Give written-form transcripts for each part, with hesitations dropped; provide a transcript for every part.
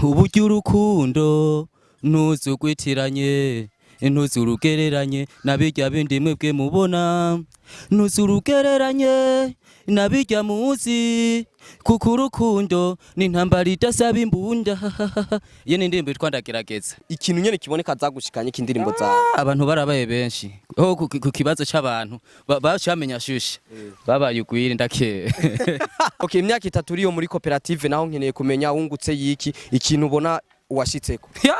Uburyo urukundo ntuzugwitiranye, ntuzurugereranye na birya bindi mwebwe mubona, ntuzurugereranye na birya muzi, kuko urukundo ni intambara idasaba imbunda. Iyo ni indirimbo yitwa Ndagerageza. Ikintu nyene kiboneka zagushikanye k'indirimbo zawe? Abantu barabaye benshi ho ku kibazo c'abantu bacamenya Shusha babaye ugwiri ndake. Okay, imyaka 3 uriyo muri koperative naho, nkeneye kumenya wungutse yiki, ikintu ubona washitseko. Ya,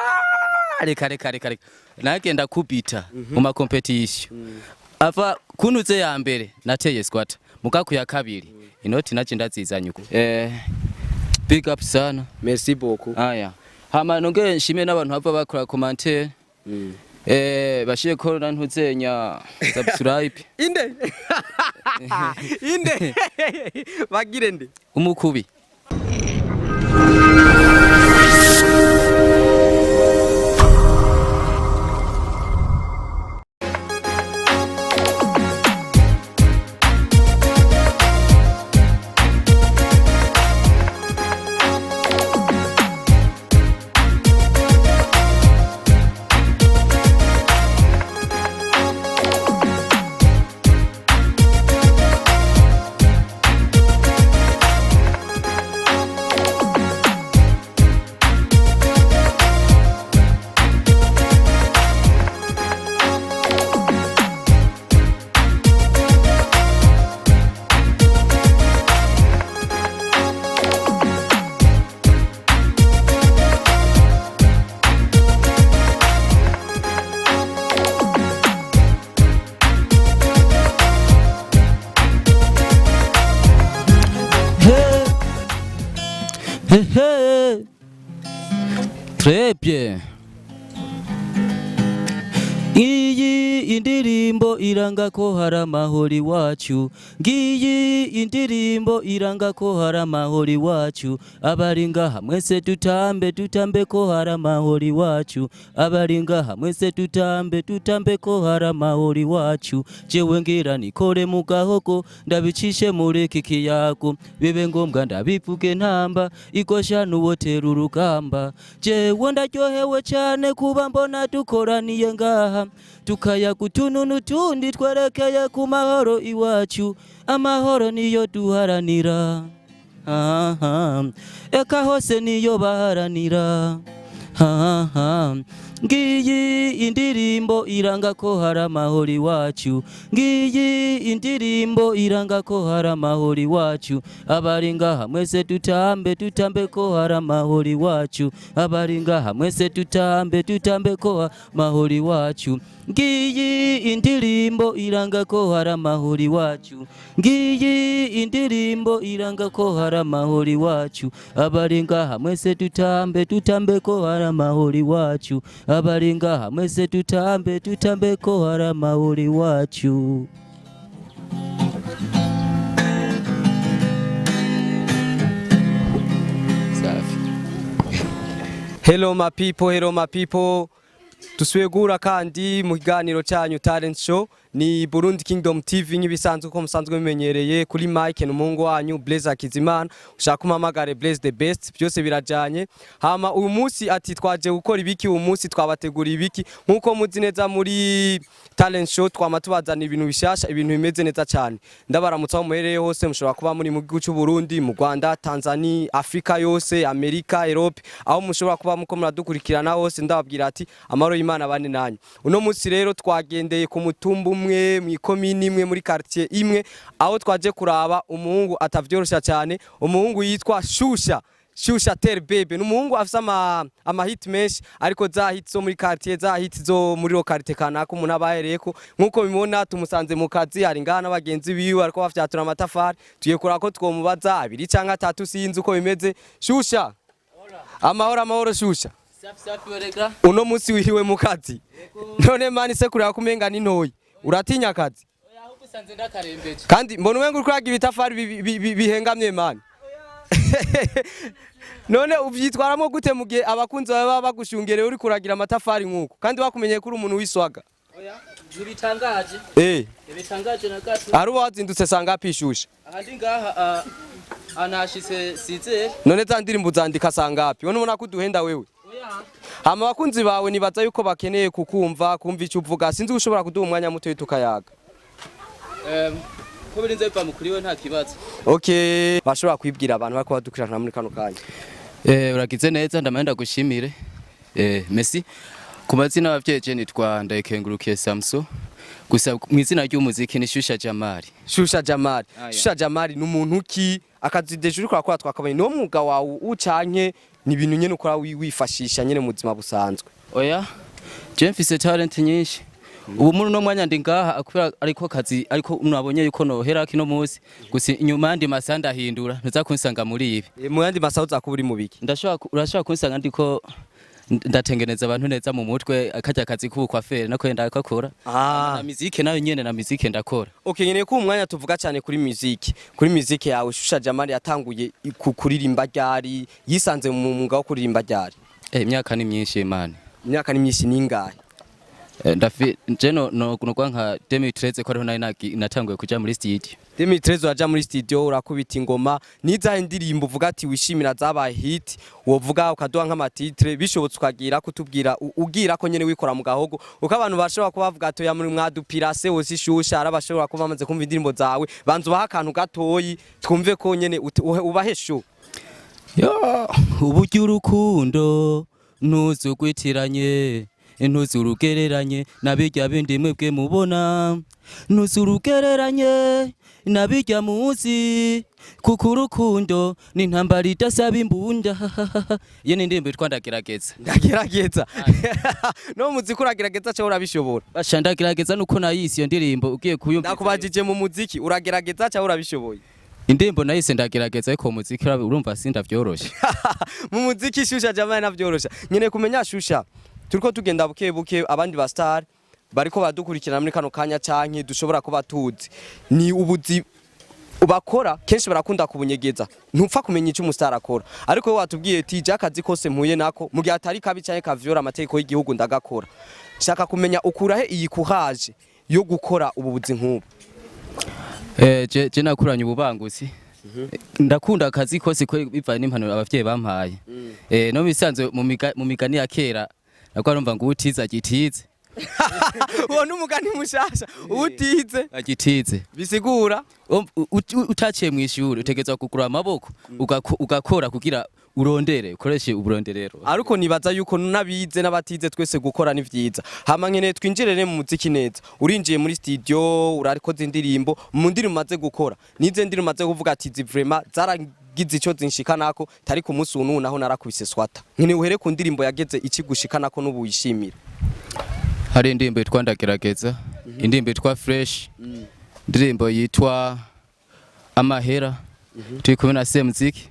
reka reka reka reka, nagenda kubita mu ma competition ava kunuze ya mbere nateye squat mukaku ya kabiri inoti naje ndazizanye uko. Big up sana. Merci beaucoup. Aya, hama nongere nshime n'abantu bava bakora commentaire, bashiye ko nantuzenya subscribe. Inde inde bagire nde? Umukubi. Hey. Hey, hey. Très bien. Ngiyi indirimbo iranga ko hari amahoro iwacu. Ngiyi indirimbo iranga ko hari amahoro iwacu. Abari ngaha mwese tutambe, tutambe ko hari amahoro iwacu. Abari ngaha mwese tutambe, tutambe ko hari amahoro iwacu. Jewe ngira nikore mu gahogo, ndabicishe muri iki kiyago, bibe ngombwa ndabivuge ntamba igosha n'uwotera urugamba. Jewe ndaryohewe cyane kuba mbona dukoraniye ngaha, tukayaga utuntu n'utundi twerekeye ku mahoro iwacu. Amahoro niyo duharanira. Aha. Eka hose niyo baharanira. Aha. Ngiyi indirimbo iranga ko hari amahoro iwacu. Ngiyi indirimbo iranga ko hari amahoro iwacu. Abari ngaha mwese tutambe, tutambe ko hari amahoro iwacu. Abari ngaha mwese tutambe, tutambe ko amahoro iwacu. Ngiyi indirimbo iranga ko hari amahoro iwacu. Ngiyi indirimbo iranga ko hari amahoro iwacu. Abari ngaha mwese tutambe, tutambe ko hari amahoro iwacu. Abari ngaha mwese tutambe, tutambe ko hari amahoro iwacu. Safi. Hello my people, hello my people. Dusubiye guhura kandi mu kiganiro cyanyu Talent Show, ni Burundi Kingdom TV nk'ibisanzwe, uko musanzwe mumenyereye. Kuri mic ni umuhungu wanyu Blaise Hakizimana, ushaka umpamagare Blaise the best, byose birajanye. Hama uyu munsi ati twaje gukora ibiki? Uyu munsi twabateguriye ibiki? Nkuko muzi neza, muri Talent Show twama tubazana ibintu bishasha, ibintu bimeze neza cyane. Ndabaramutsa aho muherereye hose, mushobora kuba muri mu gihugu cy'u Burundi, mu Rwanda, Tanzania, Afrika yose, Amerika, Europe, aho mushobora kuba muko muradukurikirana hose, ndababwira ati amahoro y'Imana bane nanyu. Uno munsi rero twagendeye ku mutumba umwe, mu ikomini imwe, muri quartier imwe, aho twaje kuraba umuhungu atavyorosha cyane, umuhungu yitwa Shusha, Shusha Ter Bebe. Ni umuhungu afise ama hit menshi, ariko za hit zo muri quartier, za hit zo muri localité kanaka umuntu aba ahereyeko. Nkuko bimubona, tumusanze mu kazi, hari ngaha n'abagenzi biwe, ariko bafyatura amatafari. Tugiye kuraba ko twomubaza abiri canke atatu, sinzi uko bimeze. Shusha, amahoro amahoro Shusha. Safi safi, wereka. Uno munsi wiriwe mu kazi none mani se kureba ko umenga ni ntoyi, uratinya akazi? Oya, ahubwo usanze ndakarembeje. Kandi mbona umenga uriko uragira ibitafari bihengamye mani. None uvyitwaramo gute mu gihe abakunzi bawe baba bagushungereye uri kuragira amatafari nk'uko, kandi bakumenyeye ko uri umuntu w'iswaga? Oya. Ntibitangaje. Ntibitangaje na gato. Ari wazindutse sangapi, Shusha? Ahandi ngaha anashitse sizere. None za ndirimbo uzandika sangapi? None ubona ko uduhenda wewe? Oya. Hama abakunzi bawe nibaza yuko bakeneye kukumva, kumva icyo uvuga. Sinzi ushobora kuduha umwanya muto tukayaga? Ko birinze biva mu kuri we, nta kibazo. Okay, bashobora kwibwira abantu bariko badukurikirana muri kano kanya. Uragize neza, ndamara ndagushimire. Merci. Ku mazina y'abavyeyi je nitwa Ndayikengurukiye Samson. Gusa mu izina ry'umuziki ni Shusha Jamali. Shusha Jamali. Aya. Shusha Jamali ni umuntu ki? Akazi deje uriko urakora twakabonye, niwo mwuga wawe ucanke ni ibintu nyene ukora wifashisha nyene mu buzima busanzwe? Oya. Je mfise talent nyinshi. Ubu muri uno mwanya ndi ngaha kubera ariko kazi, ariko nabonye yuko nohera kino munsi. Gusa inyuma yandi masaha ndahindura, ntuza kunsanga muri ibi. Mu yandi masaha uzakuba uri mu biki? Ndashobora urashobora kunsanga ndiko ndatengeneza abantu neza mu mutwe, akarya kazi k'ubukwafere nako ndakakora. Na mizike nayo nyene, na mizike ndakora. Okay, nkeneye ko umwanya tuvuga cyane kuri music, kuri music yawe. Shusha Jamali yatanguye kuririmba ryari? Yisanze mu mwuga wo kuririmba ryari? Imyaka ni myinshi, man. Imyaka ni myinshi, ningahe? Ndafi je no nogwa nka 2013 ko ariho nari natanguye kuja muri studio. 2013 uraja muri studio, urakubita ingoma. Nizahe indirimbo uvuga ati wishimira zabaye hit, wovuga ukaduha nk'ama titre bishobotse, ukagira kutubwira ugira ko nyene wikora mu gahogo, uko abantu bashobora kuba bavuga ati ya muri mwadupirase wose? Shusha, ari abashobora kuba bamaze kumva indirimbo zawe, banza ubahe akantu gatoyi twumve ko nyene ubahe show. Yo, uburyo urukundo ntuzugwitiranye, ntuzurugereranye na birya bindi mwebwe mubona, ntuzurugereranye na birya muzi, kuko urukundo ni intambara idasaba imbunda. Iyo ni indirimbo yitwa Ndagerageza. Ndagerageza. No muziki uragerageza cyangwa urabishobora? Basha, Ndagerageza nuko nayise iyo ndirimbo, ugiye kuyumva. Ndakubajije, mu muziki uragerageza cyangwa urabishoboye? Indirimbo nayise Ndagerageza, ariko mu muziki urumva sindavyoroshe. Mu muziki Shusha Jamali navyorosha. Nyene kumenya, Shusha, turiko tugenda buke buke. Abandi ba star bariko badukurikirana muri kano kanya canke dushobora kuba tuzi, ni ubuzi bakora kenshi barakunda kubunyegeza, ntupfa kumenya icyo umustar akora. Ariko wowe watubwiye ati je akazi kose mpuye nako, mu gihe atari kabi canke kavyora amategeko y'igihugu, ndagakora. Shaka kumenya ukurahe iyi courage yo gukora ubu buzi nk'ubu? Je nakuranye ububanguzi, ndakunda akazi kose ko bivanye n'impanuro abavyeyi bampaye. No bisanzwe mu migani ya kera nako arumva ngo utize agitize. Uwo n'umugani mushasha, utize Agitize. Bisigura? Utaciye mw'ishuri utegerezwa kugura amaboko, ugakora kugira urondere, ukoreshe uburonderero. Ariko nibaza yuko n'abize n'abatize twese gukora ni vyiza. Hama nkeneye twinjire rero mu muziki neza. Urinjiye muri studio, urarikoze indirimbo. Mu ndirimbo umaze gukora, nize ndirimbo umaze kuvuga ati izi vraiment zaragize ico zinshikanako, tari ku munsi ubu naho narakubise swata? Nkeneye uhere ku ndirimbo yageze ikigushikanako n'ubu wishimira. Hari indirimbo yitwa Ndagerageza, indirimbo yitwa Fresh, indirimbo yitwa Amahera turi kumwe na Semuziki,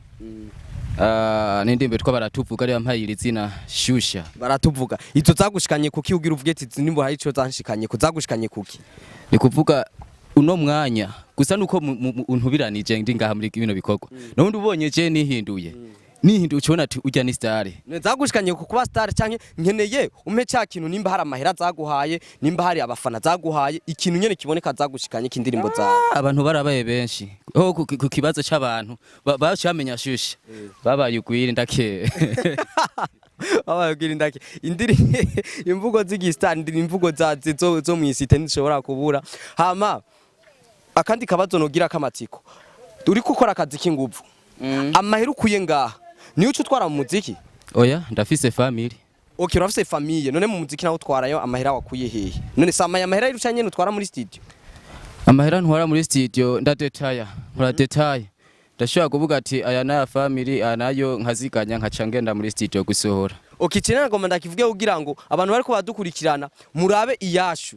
n'indirimbo yitwa Baratuvuga ariyo yampaye iri zina Shusha. Baratuvuga. Izo zagushikanye kuki, ugira uvuge ati izi ndirimbo hari ico zanshikanye ko? Zagushikanye kuki? Ni kuvuga uno mwanya gusa nuko untubiranije ndi ngaha muri bino bikorwa, nubundi ubonye je nihinduye ucibona ati urya ni star. Zagushikanye ku kuba star, canke nkeneye umpe ca kintu, nimba hari amahera zaguhaye, nimba hari abafana zaguhaye, ikintu nyene kiboneka zagushikanye k'indirimbo zawe. Abantu barabaye benshi ho ku kibazo c'abantu bamenya Shusha babaye ugwiri ndake. Bababwira indake indiri imvugo z'igistar, imvugo za zo mw'isite ntishobora kubura. Hama akandi kabazo nogira k'amatsiko, uri gukora akazi k'inguvu, amahera ukuye ngaha niyo uca utwara mu muziki? Oya, ndafise family. Okay, urafise famille. None mu muziki naho utwarayo amahera wakuye hehe? None sama aya mahera y'irusha nyene utwara muri studio? Amahera ntwara muri studio ndadetaya, nkora détail. Ndashobora kuvuga ati aya naya family, aya nayo nkaziganya, nkaca ngenda muri studio gusohora. Okay, ikindi nagomba ndakivuge kugira ngo abantu bariko badukurikirana murabe iyashu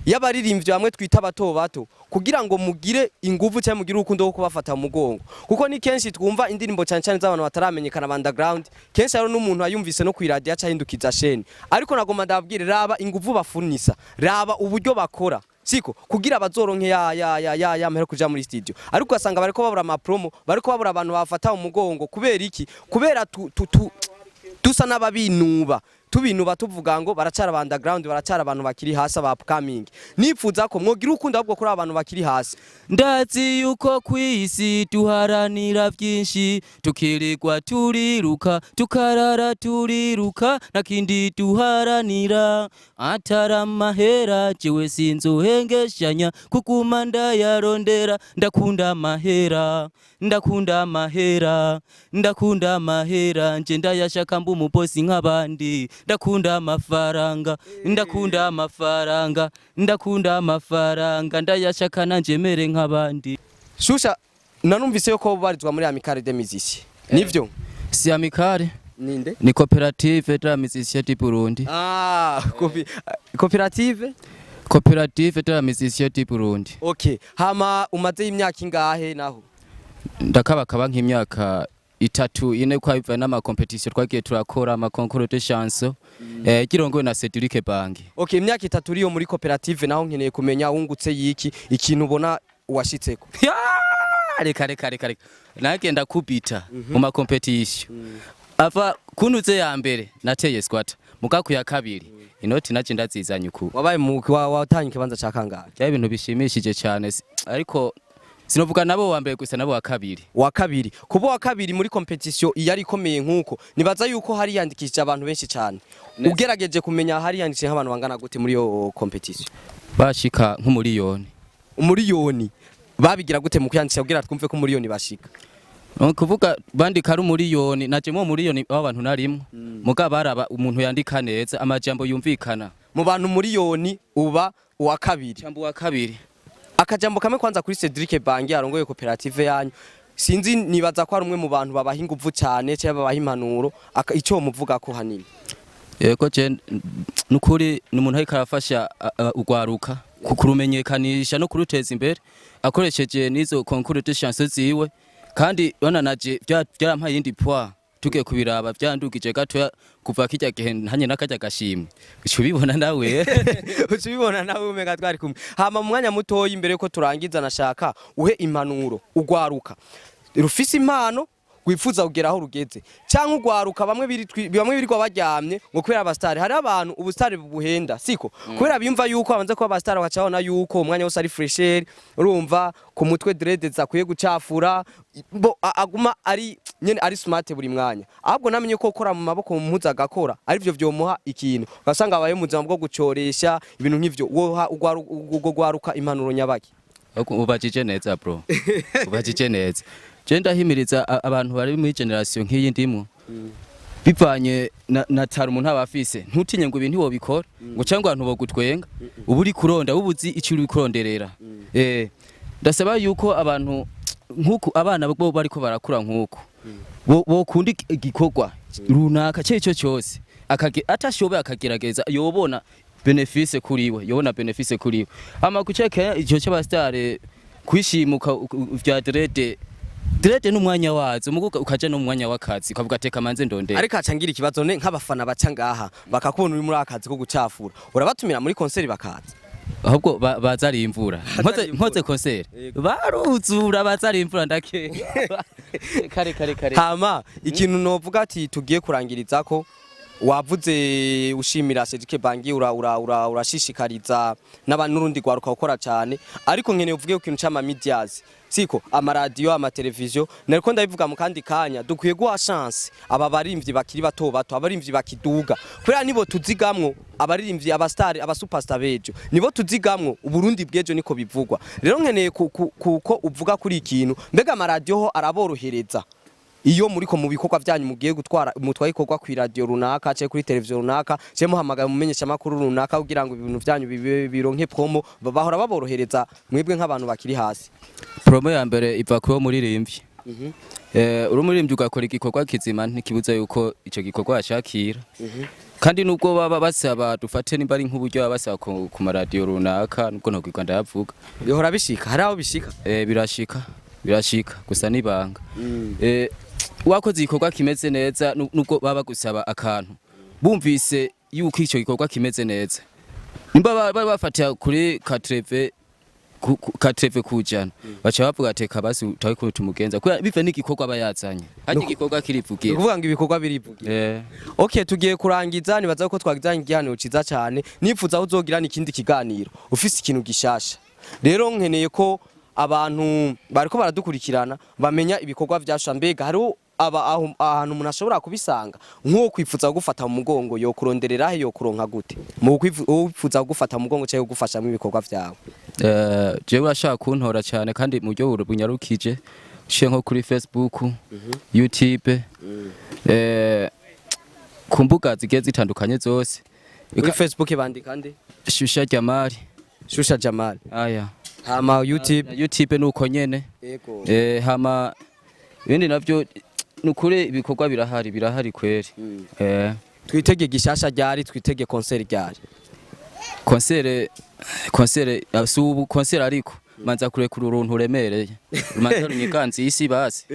y'abaririmbyi bamwe twita bato bato, kugira ngo mugire inguvu cyangwa mugire urukundo rwo kubafata mu mugongo, kuko ni kenshi twumva indirimbo cyane cyane z'abantu bataramenyekana, ba underground. Kenshi hariho n'umuntu ayumvise no kwiradiyo aca ahindukiza sheni. Ariko nagomba ndababwire, raba inguvu bafunisa, raba uburyo bakora siko kugira bazoronke ya mahera kuja muri studio, ariko ugasanga bariko babura ama promo, bariko babura abantu bafata mu mugongo. Kubera iki? Kubera tu, tu, tu, dusa n'ababinuba. Tubinuba tuvuga ngo baracara aba underground, baracara abantu bakiri hasi, aba upcoming. Nipfuza ko mwogira urukundo ahubwo kuri abantu bakiri hasi. Ndazi yuko kw'isi duharanira vyinshi, tukirirwa turiruka, tukarara turiruka, nakindi duharanira atari amahera. Jewe sinzohengeshanya kuguma ndayarondera. Ndakunda amahera, ndakunda amahera, ndakunda amahera, nje ndayashaka mba umubosi nk'abandi. Ndakunda amafaranga, ndakunda amafaranga, ndakunda amafaranga, ndayashaka nanje mere nk'abandi. Shusha, nanumvise yuko barizwa muri Amicale des Musiciens, nivyo? Si amicale. Ninde? Ni Coopérative de la Musicien du Burundi. Ah, koperative. Coopérative de la Musicien du Burundi. Okay, hama umaze imyaka ingahe naho? Ndakabakaba nk'imyaka 3, 4, kwa biva n'ama compétition twagiye turakora, ama concours de chanson, kirongowe na Cedric Bangi. Okay, imyaka 3 uriyo muri koperative naho, nkeneye kumenya wungutse yiki, ikintu ubona washitseko. Ya, reka reka reka reka, nagenda kubita mu ma compétition, ava kunuze ya mbere nateye squat, mugaku ya kabiri inoti naje ndazizanye uku. Wabaye mu watanye ikibanza ca kangahe? Byari ibintu bishimishije cyane, ariko sinovuga nabo wa mbere gusa, nabo wa kabiri. Wa kabiri. Kuba wa kabiri muri compétition iyo ari ikomeye nkuko, nibaza yuko hari yandikishije abantu benshi cyane. Ugerageje kumenya hari yandikishije nk'abantu bangana gute muri iyo compétition? Bashika nk'umuriyoni. Umuriyoni. Babigira gute mu kwiyandikisha kugira twumve ko umuriyoni bashika? Ni ukuvuga bandika ari umuriyoni, naje mu muriyoni w'abantu narimwo, muga baraba umuntu yandika neza amajambo yumvikana. Mu bantu umuriyoni uba uwa kabiri? Jambo wa kabiri. Akajambo kamwe kwanza kuri Cedric Bangi arongoye koperative yanyu. Sinzi, nibaza ko ari umwe mu bantu babaha inguvu cyane cyangwa babaha impanuro. Icyo muvuga ko hanini? Yego, je nukuri ni umuntu ariko arafasha ugwaruka kurumenyekanisha no kuruteza imbere akoresheje n'izo concours de chanson ziwe. Kandi bana naje byarampaye iyindi poids, tugiye kubiraba byandugije gatoya kuva kijya gihe ntanye n'akajya gashimwe, uca ubibona nawe. Ucibibona nawe, umenga twari kumwe. Hama mu mwanya mutoyi imbere yuko turangiza, nashaka uhe impanuro ugwaruka rufise impano, rwifuza kugera aho rugeze, cyangwa ugwaruka bamwe bamwe birirwa baryamye ngo kubera abastari. Hari abantu ubustari buhenda, siko? Kubera biyumva yuko abanza kuba abastari, bakacabona yuko umwanya wose ari fraîcheur, urumva ku mutwe dread zakwiye gucafura, bo aguma ari nyene ari smart buri mwanya, ahubwo namenye ko gukora mu maboko, mu mpuzu agakora arivyo vyomuha ikintu, ugasanga abaye mu buzima bwo gucoresha ibintu nk'ivyo. Woha urwo gwaruka impanuro nyabaki? Ubajije neza bro, ubajije neza. Je ndahimiriza abantu bari muri génération nk'iyi ndimwo, bivanye na tara umuntu aba afise, ntutinye ngo ibintu wobikora ngo cyangwa abantu bogutwenga. Uba uri kuronda, uba uzi icyo uri kuronderera. Ndasaba yuko abantu nkuku, abana bo bariko barakura nkuku, bokunda igikorwa runaka cyo cyo cyose, atashoboye akagerageza, yobona bénéfice kuriwe, yobona bénéfice kuriwe. Ama kuceka ico cy'abastare kwishimuka vya dread, dread n'umwanya wazo, muguka ukaja no mu mwanya w'akazi, ukavuga teka manze ndondera. Ariko acangira ikibazo ne nk'abafana baca ngaha bakakubona uri muri akazi ko gucafura, urabatumira muri concert bakaza? Ahubwo baza ari imvura. Baza ari imvura. Nkoze concert Yego. baruzura, baza ari imvura ndake kare kare kare. Hama ikintu novuga ati tugiye kurangiriza ko wavuze ushimira Cedric Bangi, ura ura ura urashishikariza n'abantu n'urundi rwaruka gukora cyane, ariko nkeneye uvuge ku kintu c'ama médias, siko? Amaradiyo, amateleviziyo. Nariko ndabivuga mu kandi kanya, dukwiye guha chance aba barimvyi bakiri bato bato, abarimvyi bakiduga, kubera nibo tuzigamwo abaririmbyi, abastari, abasuperstar bejo, nibo tuzigamwo Uburundi bw'ejo, niko bivugwa. Rero nkeneye kuko uvuga kuri ikintu, mbega amaradiyo ho araborohereza iyo muriko mu bikorwa byanyu, mugiye gutwara, mutwaye ikorwa ku radio runaka cyangwa kuri televiziyo runaka, cyangwa muhamagaye mumenyesha makuru runaka kugira ngo ibintu byanyu bibe bironke promo, bahora baborohereza mwebwe nk'abantu bakiri hasi? Promo ya mbere iva kuba muririmbyi. Uri umuririmbyi ugakora igikorwa kizima, ntikibuza yuko ico gikorwa yashakira. Kandi nubwo baba basaba, dufate nimba ari nk'uburyo baba basaba ku maradiyo runaka, nubwo ntokwirwa ndayavuga. Bihora bishika, hari aho bishika. Birashika, birashika, gusa nibanga. Wakoze igikorwa kimeze neza, nubwo baba bagusaba akantu, bumvise yuko ico gikorwa kimeze neza, nimba baba bafatira kuri 80. Katreve kujana baca bavuga ati kabasi utawe ko tumugenza kubera bive n'igikorwa aba yazanye, harya igikorwa Ni kirivugira. Ukuvuga ngo ibikorwa birivugira. Okay, tugiye kurangiza. Nibaza ko twagizanye ikiganiro ciza cyane. Nifuza aho uzogirana ikindi kiganiro ufise ikintu gishasha. Rero nkeneye ko abantu bariko baradukurikirana bamenya ibikorwa vyasha. Mbega hariho aba ahantu umuntu ashobora kubisanga, nk'uwo kwifuza kugufata mu mugongo yo kuronderera he, yo kuronka gute mu kwifuza kugufata mu mugongo cyangwa kugufasha mu ibikorwa vyawe? Jewe urashaka kuntora cyane kandi mu buryo bunyarukije, uciye nko kuri Facebook, YouTube, ku mbuga zigiye zitandukanye zose. Kuri Facebook bandika nde? Shusha Jamali. Shusha Jamal. Aya. Hama YouTube? Na YouTube nuko nyene. Hama ibindi navyo nukuri ibikorwa birahari, birahari kweri. Twitege gishasha ryari? Twitege concert ryari? Concert si ubu concert, ariko manza kurekura uruntu uremereye, rumanza runyiganza isi basi.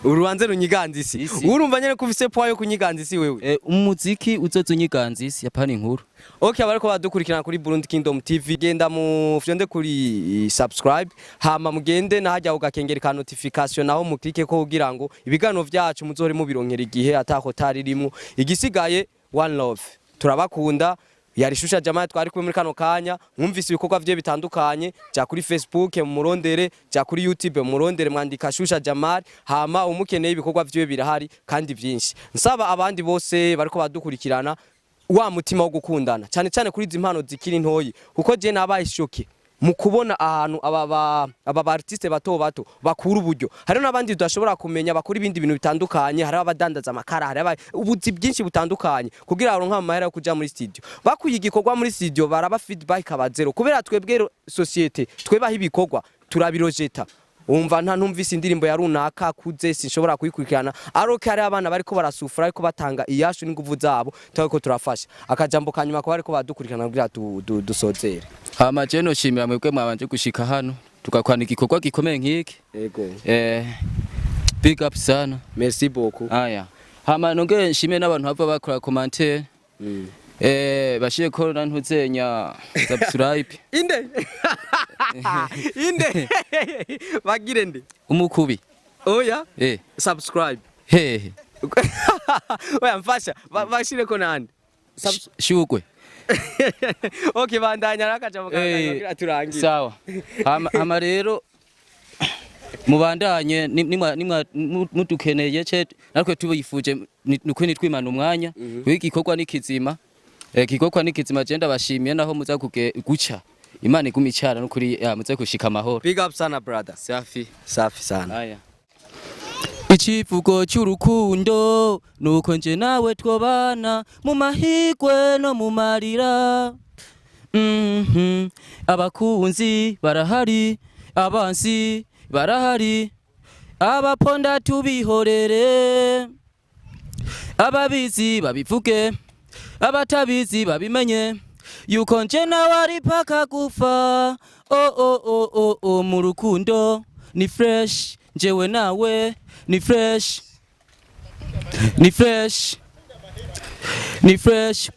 Urubanze runyiganza isi. Isi. Urumva nyene ko ufise poids yo kunyiganza isi wewe. Umuziki uzoza unyiganza isi, yapana inkuru. Okay, abariko badukurikirana kuri Burundi Kingdom TV, genda mu fyonde kuri subscribe, hama mugende nahajya ugakengera ka notification, naho muklike ko kugira ngo ibiganiro vyacu muzohore mubironkera igihe atako taririmwo. Igisigaye, one love, turabakunda. Yari Shusha Jamaa twari kumwe muri kano kanya. Mwumvise ibikorwa vye bitandukanye. Ja kuri Facebook murondere, ja kuri YouTube murondere, mwandika Shusha Jamal, hama umukeneye ibikorwa vyiwe birahari kandi vyinshi. Nsaba abandi bose bariko badukurikirana wa mutima wo gukundana, cyane cyane kuri izi mpano zikiri ntoyi, kuko je nabaye choqué mu kubona ahantu aba ba artiste bato bato bakura uburyo. Hari n'abandi tudashobora kumenya bakora ibindi bintu bitandukanye, hari abadandaza amakara, hari ubuzi bwinshi butandukanye kugira baronke amahera yo kuja muri studio. Bakuye igikorwa muri studio, baraba feedback aba zero, kubera twebwe société twebaho ibikorwa turabirojeta. Umva, nta ntumvise indirimbo ya runaka kuze sinshobora kuyikurikirana, aroke hari abana bariko barasufura, ariko batanga iyashu n'inguvu zabo, turiko turafasha. Akajambo kanyuma ko bariko badukurikirana kugira dusozere. Hama je noshimira mwebwe mwabanje gushika hano tugakorana igikorwa gikomeye nk'iki. Yego. Big up sana. Merci beaucoup. Aya, hama nongere nshime n'abantu bava bakora commentaire, bashiye ko na ntuzenya subscribe. Inde inde bagire nde? Umukubi. Oya. Subscribe. Hehe? Oya, mfasha. Bashireko nande? Shugwe. Okay, bandanya nakajambo kanyuma kugira turangire. Sawa. Hama rero mubandanye nimwa mudukeneye ce natwe tubifuje, nukuri nitwimana umwanya w'igikorwa ni kizima. Igikorwa ni kizima. Je ndabashimiye naho muza guca Imana iguma icara nukuri ya muze gushika amahoro. Big up sana, brother. Safi. Safi sana. Aya. Icivugo cy'urukundo nuko nje nawe twobana mu mahigwe no mu marira. Abakunzi barahari, abansi barahari, abaponda tubihorere, ababizi babivuge, abatabizi babimenye yuko nje nawe ari paka gufa. Oh, oh, oh, oh, oh, mu rukundo ni fresh, njewe nawe ni fresh, ni fresh, ni fresh.